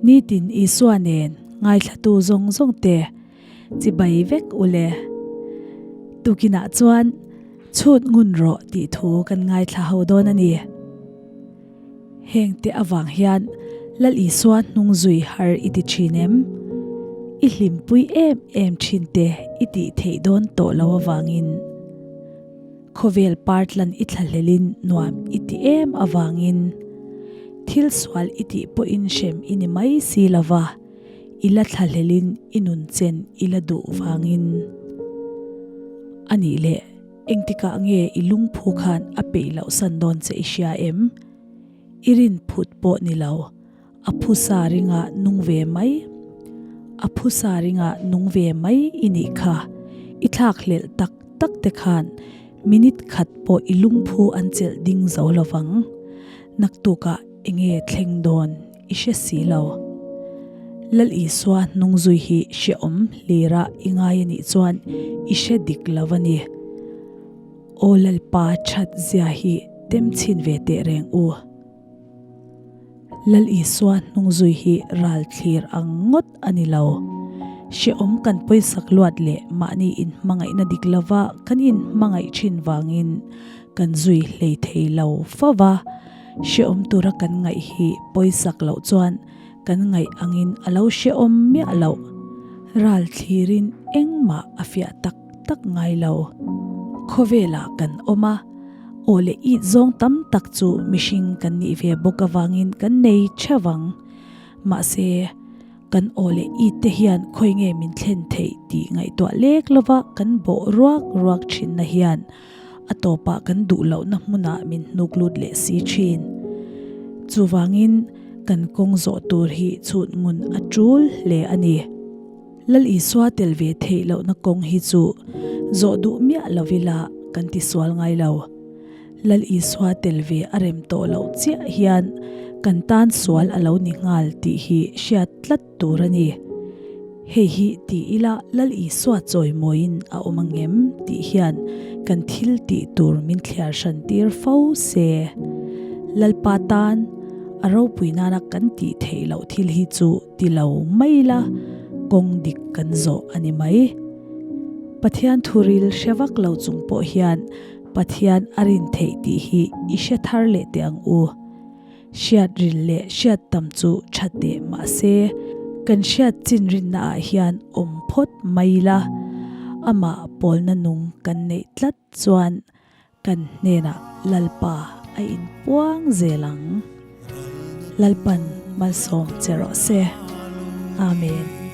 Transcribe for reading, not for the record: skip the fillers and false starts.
Nitin Isua nen ngaithlatu zawng zawng te chibai vek u le. Tukinah chuan chhut ngun rawh tih thu kan ngaithla ho dawn a ni. Heng te avang hian Lal Isua hnung zui har i ti thin em? I hlimpui em em thin te i tih theih dawn tawh lo avangin khawvel partlan i thlahlelin nuam i ti em avangin thil sual i tih pawhin hrem i ni mai si lova i la thlahlelin i nun chen i la duh vangin a nih leh. Engtikah nge i lungphu khan a peih loh san dawn che i hria em? I rin phut pawh ni lo, a phusa ringa nung ve mai, a phusa ringa nung ve mai i nih kha. I thlak hlelh tak tak te khan minute khat pawh i lungphu an chelh ding zo lo vang. Naktukah enge thleng dawn i hre si lo. Lal Isua hnung zui hi hrehawm hlira i ngai a nih chuan i hre dik lo a ni. Aw Lalpa that zia hi tem chhin ve teh reng u. Lal Isua hnung zui hi ral thlir ang ngawt a ni lo. Hrehawm kan pawisak luat leh mahni inhmangaihna dik lova kan inhmangaih thin vangin kan zui hlei thei lo fo va. Hrehawm tura kan ngaih hi pawisak loh chuan kan ngaih angin a lo hrehawm miah loh. Ral thlirin engmah a fiah tak tak ngai lo. Khawvelah kan awm a, aw leh it zawng tam tak chu mihring kan nih ve bawk avangin kan nei theuh ang. Mahse, kan aw leh it te hian khawi nge min thlen theih tih ngaihtuah lek lova kan bawh ruak ruak thinna hian A tawpah kan duh lohna hmunah min hnuk lut leh si thin. Chuvangin kan kawng zawh tur hi chhut ngun a tul hle a ni. Lal Isua tel ve theih lohna kawng hi chu zawh duh miah lovila kan ti sual ngai lo. Lal Isua tel ve a rem tawh loh chiah hian kan tan sual a lo ni nghal tih hi hriat tlat tur a ni. Hei hi ti ila Lal Isua chawimawiin a awm ang em tih hian kan thil tih tur min thliar hran tir fo se. Lalpa tan a ropui nana kan tih theih loh thil hi chu ti lo mai ila kawng dik kan zawh a ni mai. Pathian thuril hre vak lo chung pawh hian Pathian a rin theih tih hi i hre thar leh teh ang u. Hriat ril leh hriat tam chu tha teh mahse, kan hriat chin rinna ah hian awm phawt mai ila, amah pawlna nung kan neih tlat chuan kan hnenah Lalpa a inpuang zel ang. Lalpan malsawm che rawh se. Amen.